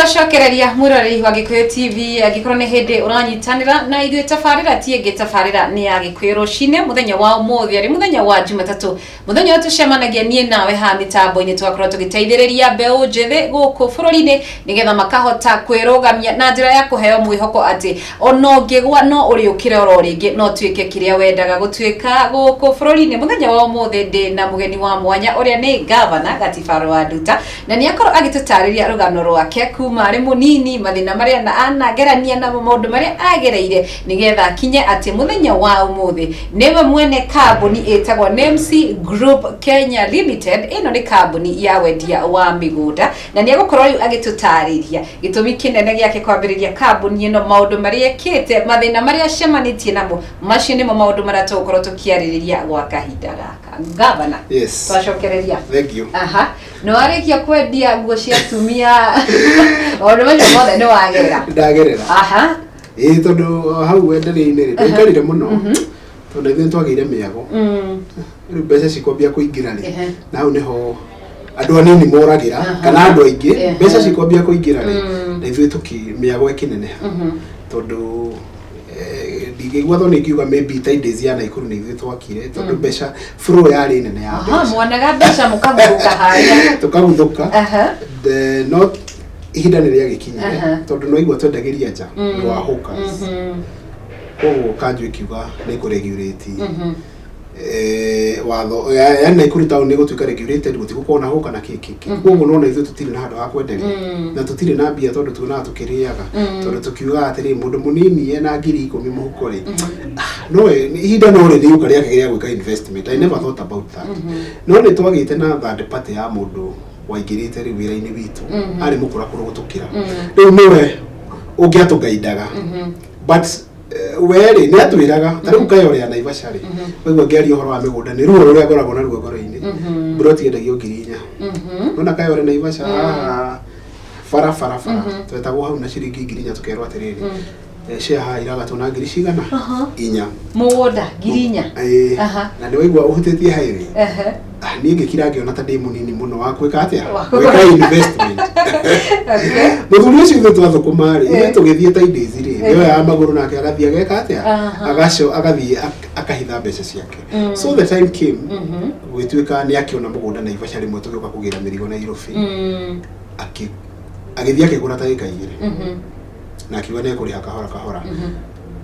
Twacokereria mwĩroreri wa Gĩkũyũ TV, angĩkorwo nĩ hĩndĩ ũranyitanĩra na ithuĩ, tabarĩra ti ĩngĩ, tabarĩra nĩ ya Gĩkũyũ Rũcinĩ. Mũthenya wa ũmũthĩ arĩ mũthenya wa Jumatatũ, mũthenya ũyũ tũcemanagia niĩ nawe haha mĩtambo-inĩ, tũgakorwo tũgĩteithĩrĩria mbeũ njĩthĩ gũkũ bũrũri-inĩ nĩgetha makahota kwĩrũgamia na njĩra ya kũheo mwĩhoko atĩ ona ũngĩgwa no ũrĩũkĩre oro rĩngĩ no ũtuĩke kĩrĩa wendaga gũtuĩka gũkũ bũrũri-inĩ. Mũthenya wa ũmũthĩ ndĩ na mũgeni wa mwanya ũrĩa nĩ Gavana Gatifaro wa Nduta, na nĩ akorwo agĩtũtarĩria rũgano rwake kuma arĩ mũnini, mathĩna marĩa na anagerania namo, maũndũ marĩa agereire nĩgetha akinye atĩ mũthenya wa ũmũthĩ nĩwe mwene kambuni ĩtagwo Nemsi Group Kenya Limited. Ĩno nĩ kambuni ya wendia wa mĩgũnda, na nĩ egũkorwo rĩu agĩtũtarĩria gĩtũmi kĩnene gĩake kwambĩrĩria kambuni ĩno, maũndũ marĩa ekĩte, mathĩna marĩa acemanĩtie namo. Macio nĩmo maũndũ marĩa tũgũkorwo tũkĩarĩrĩria gwa kahinda gaka. Gavana, Yes. twacokereria. Thank you. Aha, nĩ warĩkia kwendia nguo cia atumia, maũndũ macio mothe nĩ wagerera? Ndagerera. Ĩĩ, tondũ hau wenderia-inĩ rĩ, ndaikarire mũno tondũ ithuĩ twagĩire mĩago. Rĩu mbeca cikwambia kũingĩra rĩ, na hau nĩho andũ anini moragĩra kana andũ aingĩ. Mbeca cikwambia kũingĩra rĩ, na ithuĩ tũki mĩago ĩkĩneneha, tondũ ndingĩigua thoni ngiuga maybe ta days ya Naikuru nĩ ithuĩ twakire, tondũ mbeca flow yarĩ nene ya mbeca. Mwonaga mbeca mũkaguthũka harĩa. Tũkaguthũka. No ihinda nĩ rĩagĩkinyire, tondũ no igua twendagĩria nja nĩ wa hawkers, koguo kanjũ ĩkiuga nĩ kũ-regulate watho yani Naikuru town nĩ gũtuĩka regulated, gũtigũkorwo na hawker na kĩ kĩ kĩ. Koguo nona ithuĩ tũtirĩ na handũ ha kwenderia na tũtirĩ na mbia, tondũ tuonaga tũkĩrĩaga, tondũ tũkiugaga atĩrĩ, mũndũ mũnini ena 10,000 mũhuko rĩ, no ihinda no rĩrĩũka rĩake rĩa gwĩka investment. I never thought about that. No nĩ twagĩte na third party ya mũndũ waingĩrĩte rĩu wĩra-inĩ witũ, arĩ mũkũrakũrũ gũtũkĩra. Rĩu nĩwe ũngĩatũgaindaga, but we rĩ, nĩ atwĩraga ta rĩu Kayore ya Naivasha rĩ, waigua ngĩaria ũhoro wa mĩgũnda nĩ ruo rũrĩa ngoragwo naruo ngoro-inĩ. Mburoti yendagio 4,000. Nona Kayore Naivasha haha bara bara bara twetagwo hau na ciringi 4,000, tũkerwo atĩrĩrĩ, share haha iragatwo na ngiri cigana? 4. Mũgũnda 4,000? Ĩĩ. Na nĩ waigua ũhutĩtie highway. Ah, niĩ ngĩkira ngĩona ta ndĩ mũnini mũno wa gwĩka atĩa? Wa Gwĩka investment. Mũthuri ũcio, ithuĩ twathũkũma rĩ, ithuĩ tũgĩthiĩ ta days rĩ, nĩoyaga magũrũ nake agathiĩ ageka atĩa? Agaco agathiĩ akahitha mbeca ciake. So the time came, gũgĩtuĩka nĩ akĩona mũgũnda Naivasha. Rĩmwe tũgĩũka kũgĩra mĩrigo Nairobi, agĩthiĩ akĩgũra ta ĩka 2, na akiuga nĩ ekũrĩha kahora kahora.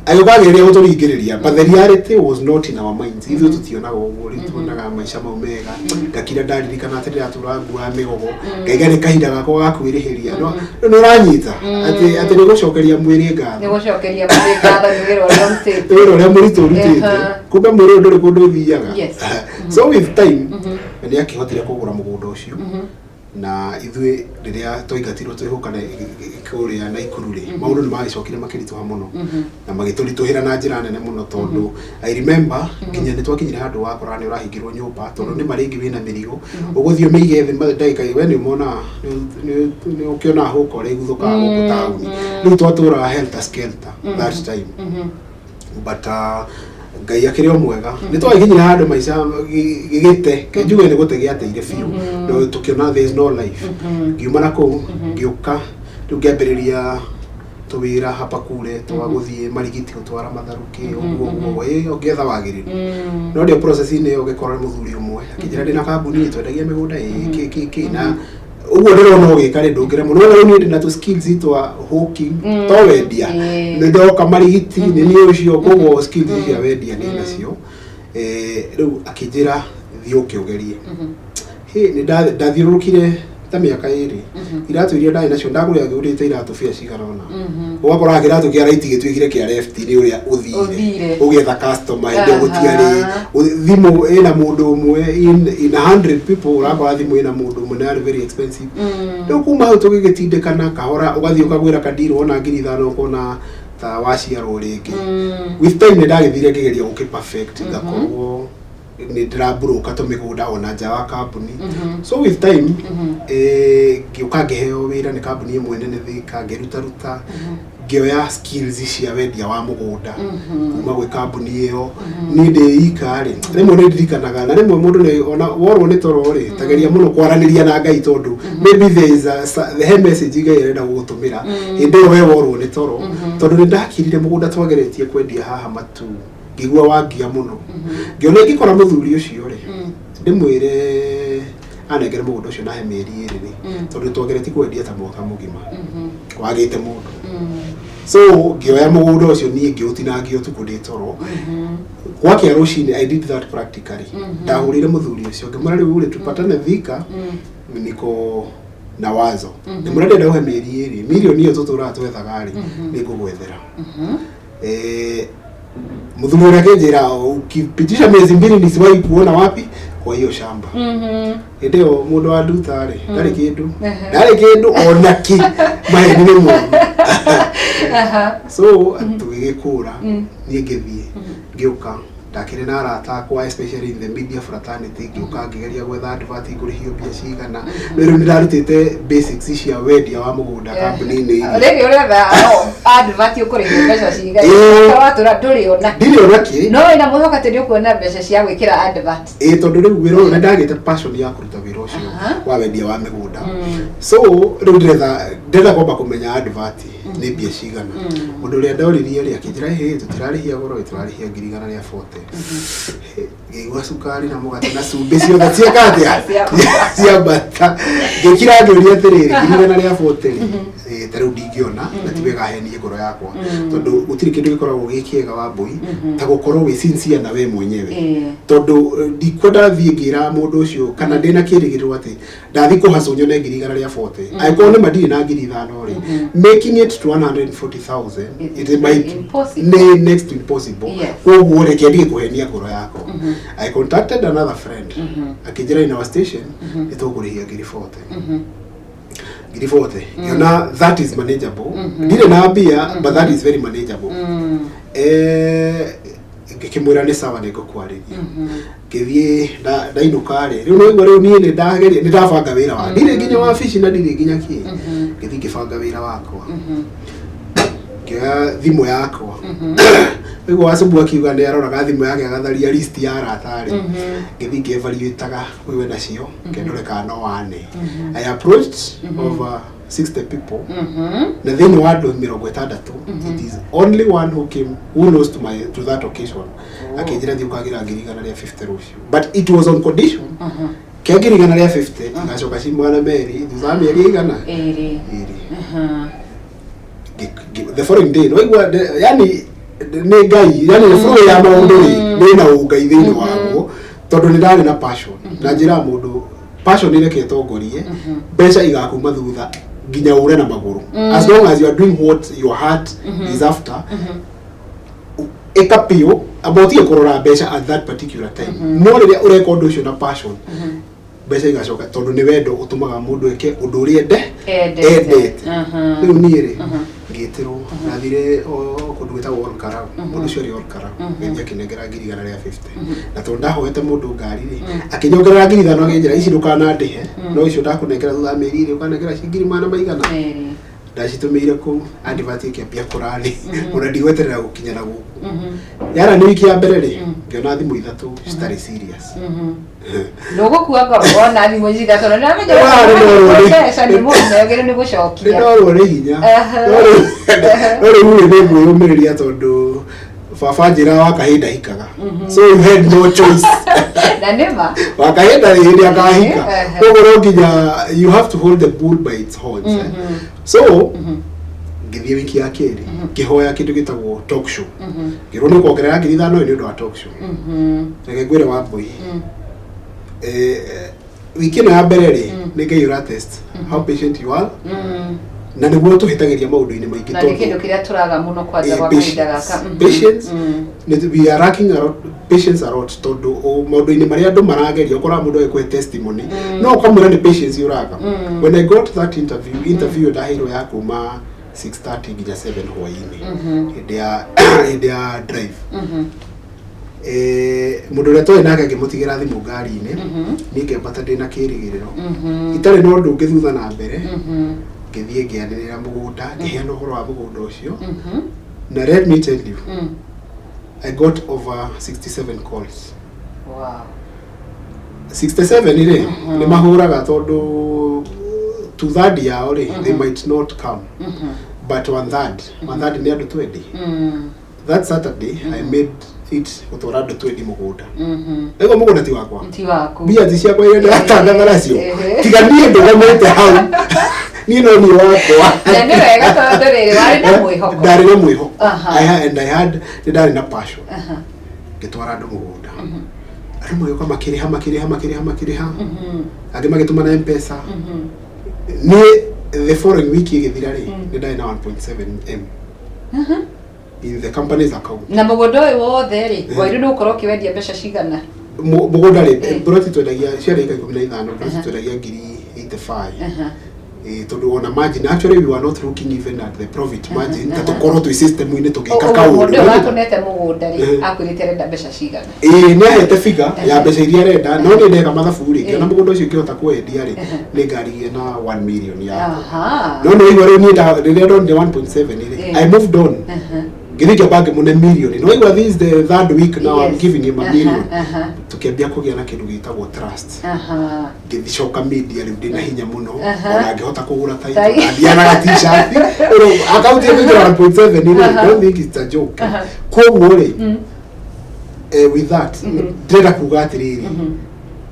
Agĩũka agĩgeria gũtũringĩrĩria, but the reality was not in our minds. Ithuĩ tũtionaga ũguo. Rĩu tuonaga maica mau mega. Ngakira ndaririkana atĩ ndĩratũra nguaga mĩgogo, ngaiga nĩ kahinda gakwa ga kwĩrĩhĩria. No rĩu nĩ ũranyita atĩ nĩ gũcokeria mwĩrĩ ngatho. Nĩ gũcokeria mwĩrĩ ngatho nĩ wĩra ũrĩa ũrutĩte. Wĩra ũrĩa mũritũ ũrutĩte. Kumbe mwĩrĩ ũyũ ndũrĩ kũndũ ũthiaga. So with time nĩ akĩhotire kũgũra mũgũnda ũcio, na ithuĩ rĩrĩa twaingatirwo twĩhũka na kũrĩa Naikuru rĩ, maũndũ nĩ magĩcokire makĩritũha mũno na magĩtũritũhĩra na njĩra nene mũno, tondũ I remember nginya nĩ twakinyire handũ wakoraga nĩ ũrahingĩrwo nyũmba, tondũ nĩ ma rĩngĩ wĩna mĩrigo ũgũthiĩ ũmĩige thĩ ndagĩka. We nĩ ũmonaga, nĩ ũkĩonaga hũka ũrĩa iguthũkaga gũkũ taũni. Rĩu twatũraga helter skelter that time, but Ngai akĩrĩ o mwega. Nĩ twagĩkinyire handũ maica gĩgĩte, njuge nĩ gũte gĩateire biũ, no tũkĩona there is no life. Ngiuma na kũu, ngĩũka rĩu ngĩambĩrĩria tũwĩra hapa kule twa gũthiĩ Marigiti gũtwara matharũkĩ, ũguo ũguo ĩ ũngĩetha wagĩrĩru. No ndio process-inĩ ĩyo ngĩkora nĩ mũthuri ũmwe akĩnjĩra, "Ndĩna kambuni, twendagia mĩgũnda ĩ kĩ kĩ kĩ, na ũguo ndĩrona ũgĩka rĩ, ndũngĩremwo." No rĩu niĩ ndĩna tũ skills twa hawking, to wendia. Nĩ ndoka Marigiti nĩ niĩ ũcio, koguo skills cia wendia ndĩ nacio. Rĩu akĩnjĩra, "Thiĩ ũke ũgerie." Hĩ, nĩ ndathiũrũrũkire ta mĩaka 2. Iratũ iria ndarĩ nacio ndagũrĩra, ngĩgũrĩte iratũ bia cigana ũna, ũgakora kĩratũ kĩa right gĩtuĩkire kĩa left nĩ ũrĩa ũthire Ũthire. ũgĩetha customer. Hĩndĩ ĩyo gũtiarĩ thimũ ĩna mũndũ ũmwe in 100 people, ũrakora thimũ ĩna mũndũ ũmwe na yarĩ very expensive. Rĩu kuma hau tũgĩgĩtindĩkana kahora, ũgathiĩ ũkagwĩra kadiri, wona 5,000 ũkona ta waciarwo rĩngĩ. With time nĩ ndagĩthire ngĩgeria gũkĩ perfect, ngakorwo Nĩ ndĩramburũka tũmĩgũnda ona nja wa kambuni. So with time, ngĩũka ngĩheo wĩra nĩ kambuni ĩmwe nene Thika, ngĩrutaruta, ngĩoya skills cia wendia wa mũgũnda kuma gwĩ kambuni ĩyo. Niĩ ndĩ ika rĩ, rĩmwe nĩ ndirikanaga, na rĩmwe mũndũ nĩ ona worwo nĩ toro rĩ, tageria mũno kwaranĩria na Ngai, tondũ maybe there is a he message Ngai arenda gũgũtũmĩra hĩndĩ ĩyo we worwo nĩ toro. Tondũ nĩ ndakirire mũgũnda twageretie kwendia haha matu, ngĩigua wangia mũno, ngĩona ingĩkora mũthuri ũcio rĩ, ndĩmwĩre anengere mũgũnda ũcio nahe mĩeri 2 rĩ, tondũ twageretie kwendia ta mwaka mũgima wagĩte mũndũ. So ngĩoya mũgũnda ũcio niĩ, ngĩũtinangia ũtukũ ndĩ toro. Gwakĩa rũcinĩ, I did that practically. Ndahũrĩire mũthuri ũcio, ngĩmwĩra, "Rĩu rĩ, tupatane Thika, niko na wazo." Ndĩmwĩra, "Ndĩrenda ũhe mĩeri 2, mirioni ĩyo tũtũraga twethaga rĩ, nĩ ngũgwethera." Mũthuri ũrĩa akĩnjĩra, "Ukipitisha miezi 2 nisiwahi kuona wapi kwa hiyo shamba." Hĩndĩ ĩyo mũndũ wa nduta rĩ, ndarĩ kĩndũ, ndarĩ kĩndũ ona kĩ, maheni nĩ moru. So tũgĩgĩkũra. Niĩ ngĩthiĩ, ngĩũka, ndakĩrĩ na arata akwa, especially in the media fraternity. Ngĩũka ngĩgeria gwetha advert, ngũrĩhio mbia cigana, no rĩu nĩndarutĩte basics cia wendia wa mũgũnda kambuni-inĩ iria. Rĩrĩ ũretha advert ũkũrĩhio mbeca cigana? Watũra ndũrĩ ona. Ndirĩ ona kĩ. No wĩna mwĩhoko atĩ nĩ ũkuona mbeca cia gwĩkĩra advert. Ĩ, tondũ rĩu wĩra ũyũ nĩndagĩte passion ya kũruta wĩra ũcio wa wendia wa mĩgũnda. So rĩu ndĩretha kwamba kũmenya advert nĩ mbia cigana. Mũndũ ũrĩa ndoririe rĩ, akĩnjĩra, "Hĩ, tũtirarĩhia goro, tũrarĩhia 140,000." Ngĩigua cukari na mũgate na cumbĩ ciothe cieka atĩa? Ciambata. Ngĩkira, ngĩũria atĩrĩrĩ, 140,000 rĩ, ta rĩu ndingĩona na ti wega henie ngoro yakwa, tondũ gũtirĩ kĩndũ gĩkoragwo gĩ kĩega wa mbũi ta gũkorwo wĩ sincere na we mwenyewe. Tondũ ndikwenda thiĩ ngĩra mũndũ ũcio kana ndĩna kĩrĩgĩrĩro atĩ ndathi kũhacũ nyone 140,000, angĩkorwo nĩ ma ndirĩ na 5,000 rĩ, making it to 140,000, It it is might impossible. Nĩ next to impossible. Koguo reke ndige kũhenia ngoro yakwa. I contacted another friend, akĩnjĩra, "In our station nĩ tũkũrĩhia 40,000." 40,000, ngĩona that is manageable. Ndirĩ na mbia, but that is very manageable. Ngĩkĩmwĩra nĩ sawa, nĩ ngũkwarĩria. Ngĩthiĩ ndainũka rĩ, rĩu nĩwaigua, rĩu niĩ nĩ ndageria, nĩ ndabanga wĩra wa, ndirĩ nginya wabici na ndirĩ nginya kĩ. Ngĩthiĩ ngĩbanga wĩra wakwa, ngĩoya thimũ yakwa. Nĩguo Wacubu akiuga nĩ aroraga thimũ yake agatharia list ya arata rĩ, ngĩthiĩ ngĩevaluataga ũyũ nacio, ngĩndore kana no wane. I approached over 60 people, na thĩinĩ wa andũ 60, it is only one who came, who knows to that occasion. Akĩnjĩra, "Thiĩ ũkagĩra 150,000 rũciũ," but it was on condition kĩa 150,000 igacoka ci 200 thutha wa mĩeri ĩigana? 2. 2. The following day, no yani nĩ Ngai, yani flow ya maũndũ rĩ, nĩ na ũngai thĩinĩ waguo, tondũ nĩ ndarĩ na passion. Na njĩra mũndũ, passion ĩreke ĩtongorie, mbeca igakuma thutha nginya ũre na magũrũ, as long as you are doing what your heart is after. Ĩka biũ, amba ũtige kũrora mbeca at that particular time, no rĩrĩa ũreka ũndũ ũcio na passion, mbeca igacoka, tondũ nĩ wendo ũtũmaga mũndũ eke ũndũ ũrĩa ende Endete. Endete. Rĩu niĩ rĩ, ngĩtĩrwo, ndathire o kũndũ gwĩtagwo Ol Kalou. Mũndũ ũcio arĩ Ol Kalou, ngĩthiĩ akĩnengera 150,000, na tondũ ndahoete mũndũ ngari rĩ, akĩnyongerera 5,000, akĩnjĩra, "Ici ndũkanandĩhe, no icio ndakũnengera thutha wa mĩeri 2, ũkanengera ci ngiri magana maigana." 2. Ndacitũmĩire kũu, advert ĩkĩambia kũrani, ona ndigweterera gũkinya na gũkũ. Yara nĩ wiki ya mbere rĩ, ngĩona thimũ ithatũ citarĩ serious. Ndũgũkua ngoro wona thimũ ici ithatũ, na ndĩramenya Wa, nĩ mbeca nĩ mũndũ nĩagĩrĩirwo nĩ nĩ gũcokia. Ndorwo nĩ hinya. No rĩu rĩ, nĩ ngwĩyũmĩrĩria, tondũ baba njĩra wa kahinda hikaga, so you had no choice. Na nĩ ma. Wa kahinda rĩ, hĩndĩ akahika. Koguo no nginya you have to hold the bull by its horns, eh. So ngĩthiĩ wiki ya kerĩ, ngĩhoya kĩndũ gĩtagwo talk show, ngĩrwo nĩ kuongerera 5,000 nĩ ũndũ wa talk show. Reke ngwĩre wa mbũi, wiki ĩno ya mbere rĩ, nĩ Ngai ũra test how patient you are, na nĩguo tũhĩtagĩria maũndũ-inĩ maingĩ. Na nĩ kĩndũ kĩrĩa tũraga mũno kwanja gwa kahinda gaka. Patience. We are lacking a lot, patience a lot, tondũ maũndũ-inĩ marĩa andũ marageria, ũkoraga mũndũ agĩkũhe testimony, no ũkamwĩra nĩ patience ũraga. When I got that interview, interview ndaheirwo ya kuma 6:30 nginya 7 hwaĩ-inĩ, hĩndĩ ya drive. Mũndũ ũrĩa twarĩ nake ngĩmũtigĩra thimũ ngari-inĩ. Niĩ ngĩambata ndĩna kĩrĩgĩrĩro, itarĩ na ũndũ ũngĩ thutha na mbere. Ngĩthiĩ ngĩanĩrĩra mũgũnda, ngĩheana ũhoro wa mũgũnda ũcio, na let me tell you, I got over 67 calls. 67 rĩ, nĩ mahũraga tondũ two third yao rĩ, they might not come, but one third nĩ andũ 20. That Saturday I made it gũtwara andũ 20 mũgũnda. Ĩgo mũgũnda ti wakwa. Ti waku. Mbia ti ciakwa iria ndĩratangatha nacio. Tiga niĩ ndũgamĩte hau, niĩ no niĩ wakwa. Na nĩ wega tondũ rĩrĩ warĩ na mwĩhoko. Ndarĩ na mwĩhoko. And I had, nĩ ndarĩ na passion. Ngĩtwara andũ mũgũnda, andũ magĩũka makĩrĩha, makĩrĩha, makĩrĩha, makĩrĩha, angĩ magĩtũma na M-Pesa. Nĩ the following week ĩgĩthira rĩ, nĩ ndarĩ na 1.7 M in the company's account. Na mũgũnda ũyũ wothe rĩ, wairũ nĩ gũkorwo ũkĩwendia mbeca cigana? Mũgũnda rĩ, ploti twendagia ciarĩ ĩka 15, ploti twendagia ngiri 85. Tondũ ona margin, actually we were not looking even at the profit margin, ta tũkorwo twĩ system-inĩ tũgĩka Mũndũ kaũndũ. ũyũ wakũnete mũgũnda rĩ, akwĩrĩte arenda mbeca cigana? Ĩĩ, nĩ ahete figure ya mbeca iria arenda, no nĩ ndeka mathabu rĩ, ngĩona mũgũnda ũcio ngĩhota kwendia rĩ, nĩ ngarigie na 1 million yakwa. No nĩ waigua rĩu niĩ rĩrĩa ndonire 1.7 rĩ, I moved on, ngĩthiĩ ngĩamba ngĩmũne million. No waigua, this is the third week now I'm giving him a million. Tũkĩambia kũgĩa na kĩndũ gĩtagwo trust. Ngĩcoka media rĩu ndĩna hinya mũno, ona ngĩhota kũgũra title, ndathiaga t-shirt. Rĩu account ĩyo ĩkĩra 1.7 rĩ, don't think it's a joke. Koguo rĩ, with that ndĩrenda kuga atĩrĩrĩ,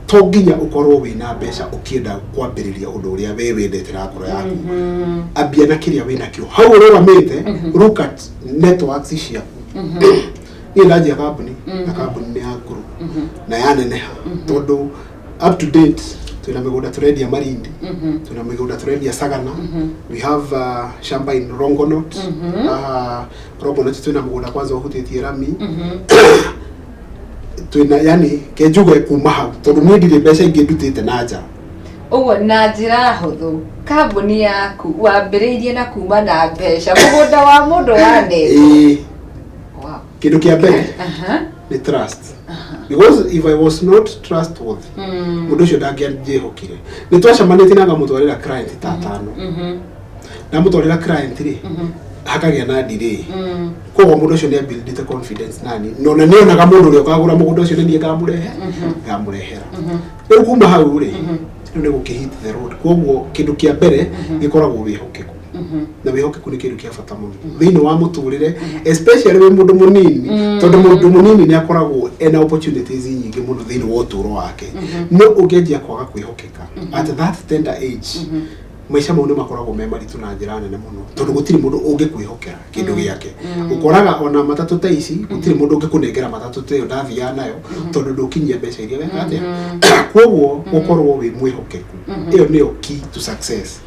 to nginya ũkorwo wĩna mbeca ũkĩenda kwambĩrĩria ũndũ ũrĩa we wendete na ngoro yaku. Ambia na kĩrĩa wĩnakĩo hau ũrũgamĩte. Look at networks ciaku. Niĩ ndanjia kambuni na kambuni nĩ ya ngũrũ na yaneneha, tondũ up to date twĩna mĩgũnda tũrendia Malindi, twĩna mĩgũnda tũrendia Sagana, we have shamba in Longonot. Longonot twĩna mũgũnda kwanza ũhutĩtie rami twĩna, yani ke njuge kuma hau, tondũ niĩ ndirĩ mbeca ingĩ ndutĩte na nja. Ũguo na njĩra hũthũ, kambuni yaku wambĩrĩirie na kuma na mbeca mũgũnda wa mũndũ wanetwo? Ĩĩ. Kĩndũ kĩa mbere nĩ trust, because if I was not trustworthy, mũndũ ũcio ndangĩanjĩhokire. Nĩ twacemanĩtie na ngamũtwarĩra client ta atano. Ndamũtwarĩra client rĩ, hakagĩa na delay. Koguo mũndũ ũcio nĩ abuildĩte confidence nani, no na nĩ onaga mũndũ ũrĩa ũkagũra mũgũnda ũcio nĩ niĩ ngamũrehe ngamũrehera. Rĩu kuma hau rĩ, rĩu nĩ gũkĩ hit the road. Koguo kĩndũ kĩa mbere gĩkoragwo wĩhokeku, na wĩhokeku nĩ kĩndũ kĩa bata mũno thĩinĩ wa mũtũrĩre, especially wĩ mũndũ mũnini, tondũ mũndũ mũnini nĩ akoragwo ena opportunities nyingĩ mũno thĩinĩ wa ũtũũro wake. No ũngĩanjia kwaga kwĩhokeka at that tender age, maica mau nĩ makoragwo me maritũ na njĩra nene mũno, tondũ gũtirĩ mũndũ ũngĩkwĩhokera kĩndũ gĩake. Ũkoraga ona matatũ ta ici, gũtirĩ mũndũ ũngĩkũnengera matatũ ta ĩyo ndathiaga nayo, tondũ ndũkinyia mbeca iria weka atĩa. Koguo gũkorwo wĩ mwĩhokeku, ĩyo nĩyo key to success.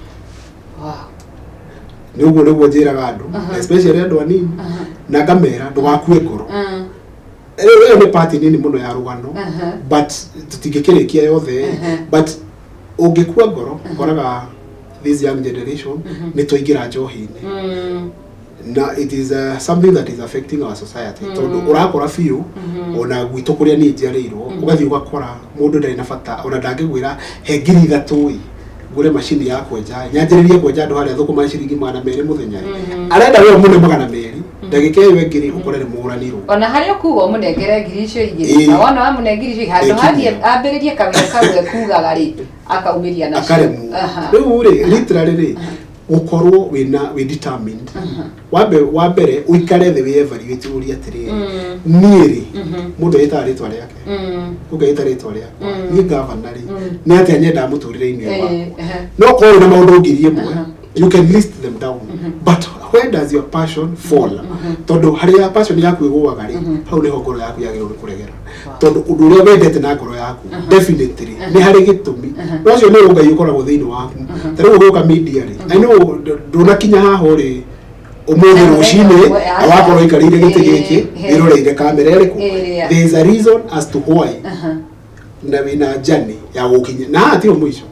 Nĩ ũguo nĩguo njĩraga andũ, especially andũ anini, na ngamera ndũgakue ngoro. Ĩyo nĩ part nini mũno ya rũgano, but tũtingĩkĩrĩkia yothe. But ũngĩkua ngoro, ũkoraga this young generation nĩ twaingĩra njohi-inĩ, na it is something that is affecting our society, tondũ ũrakora biũ ona gwitũ kũrĩa niĩ njiarĩirwo, ũgathiĩ ũgakora mũndũ ndarĩ na bata, ona ndangĩgwĩra he 3000 ĩ ngũre macini ya kwenja, nyanjĩrĩrie kwenja andũ harĩa thũkũma ciringi 200 mũthenya ĩ. Arenda we mũne 200, ndagĩka ĩyo ĩngĩ rĩ, ũkore nĩ mũranirwo. Ona harĩa ũkuga ũmũnengere 2,000, na wona wamũne 2,000, handũ Ĩkinyia. hathiĩ ambĩrĩrie kawĩra kau ekugaga rĩ, akaumĩria nacio. Akaremwo. Rĩu rĩ, literally rĩ, gũkorwo wĩna wĩ determined, wambe wa mbere ũikare thĩ wĩ evaluate, ũrie atĩrĩrĩ, niĩ rĩ, mũndũ agĩtaga rĩtwa rĩake, ũngĩgĩta rĩtwa rĩakwa, niĩ gavana rĩ, nĩ atĩa nyendaga mũtũrĩre-inĩ ũyũ wakwa? No korwo wĩna maũndũ 1000, you can list them down, but where does your passion fall? Tondũ harĩa passion yaku ĩgũaga rĩ, hau nĩho ngoro yaku yagĩrĩirwo nĩ kũregera, tondũ ũndũ ũrĩa wendete na ngoro yaku definitely nĩ harĩ gĩtũmi, no ũcio nĩ Ngai ũkoragwo thĩinĩ waku. Ta rĩu ũgĩũka media rĩ, I know ndũnakinya haha ũrĩ ũmũthĩ rũcinĩ na wakorwo ũikarĩire gĩtĩ gĩkĩ, wĩroreire kamera ĩrĩkũ. Ĩrĩa. There is a reason as to why. Na wĩna journey ya gũkinya na haha tiho mũico.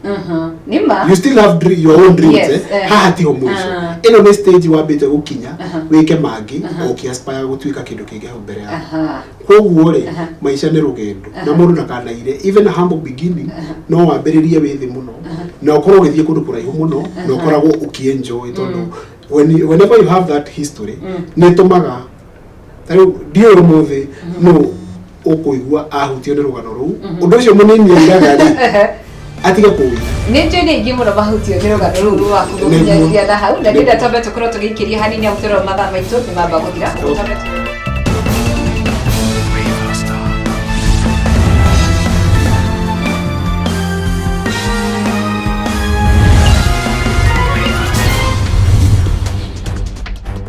Nĩ ma. You still have your own dreams. Yes, eh? Haha tiho mũico. Ĩno nĩ stage wambĩte gũkinya wĩke mangĩ o aspire gũtuĩka kĩndũ kĩngĩ hau mbere yaku. Koguo rĩ, maica nĩ rũgendo na mũndũ ndakanaire even a humble beginning. No wambĩrĩrie wĩ thĩ mũno na ũkorwo ũgĩthiĩ kũndũ kũraihu mũno na ũkoragwo ũkĩenjoy, tondũ whenever you have that history, nĩ ĩtũmaga ta rĩu ndiũĩ ũmũthĩ nũ ũkũigua ahutio nĩ rũgano rũu, ũndũ ũcio mũnini aigaga rĩ, atige kũũiga. Nĩ njũĩ nĩ aingĩ mũno mahutio nĩ rũgano rũu rwaku gũkinyanĩria na hau, na ndĩrenda twambe tũkorwo tũgĩikĩria hanini, amu tũrona mathaa maitũ nĩ mamba gũthira. Twambe.